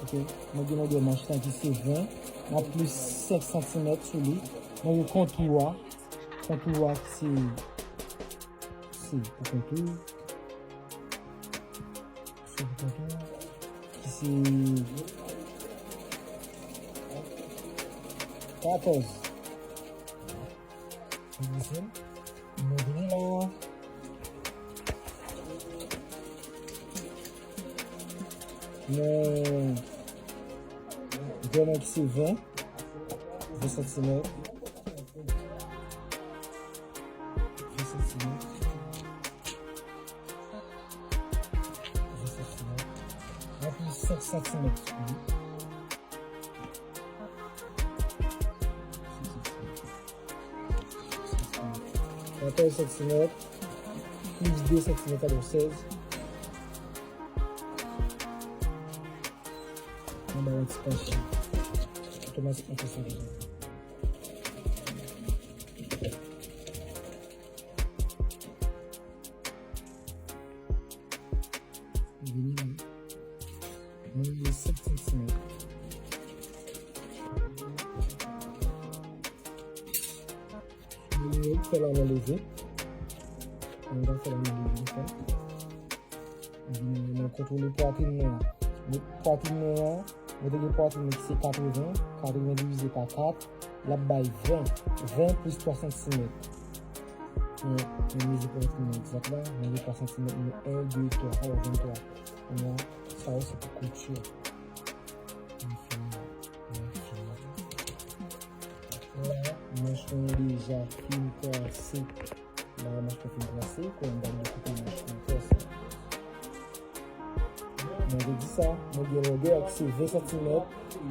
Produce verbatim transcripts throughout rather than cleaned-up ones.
Mwen gen longè manch lan ki se ven, m ap plis senk santimèt sou li. Mwen gen kontou a, kontou a ki se, se pou kontou, se pou kontou, ki se katòz. Mwen vini la. Mwen, vrèman ki se ven, ven santimèt. Ven santimèt. Ven santimèt. Anplis senk santimèt. Katòz santimèt, plis de santimèt, sa donk sèz. Mwen ba yon ti panche. Otomatikman fè sa deja. Vini la. Mwen leve senk santimèt. Mwen fè la mwen leve. Mwen fè la mwen leve, fè. Mwen kontwole pwatrin mwen an. Mwen pwatrin mwen an, mwen te gen pwatrin mwen ki se katreven, katreven divize pa kat, l ap bay ven. Ven plis twa santimèt. Mwen, mwen mezi pwatrin mwen egzak la, mwen gen twa santimèt, mwen en, de, twa, sa yo venntwa. Kounye a, sa yo se pou kouti a. Mwen fini, mwen fini. La, manch mwen deja fin trase. La, manch mwen fin trase, kounye a m pral dekoupe manch mwen trase. Mwen te di sa, mwen gen longè a ki se ven santimèt,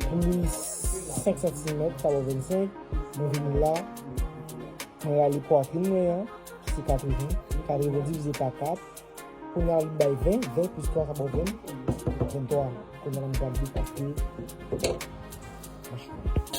plis senk santimèt, sa ba w vennsenk. Mwen vini la, mwen rale pwatrin mwen an, ki se katreven, katreven divize pa kat, kounye a li bay ven, ven plis twa sa ba w ven, venntwa. Kounye a la m pral dekoupe manch mwen.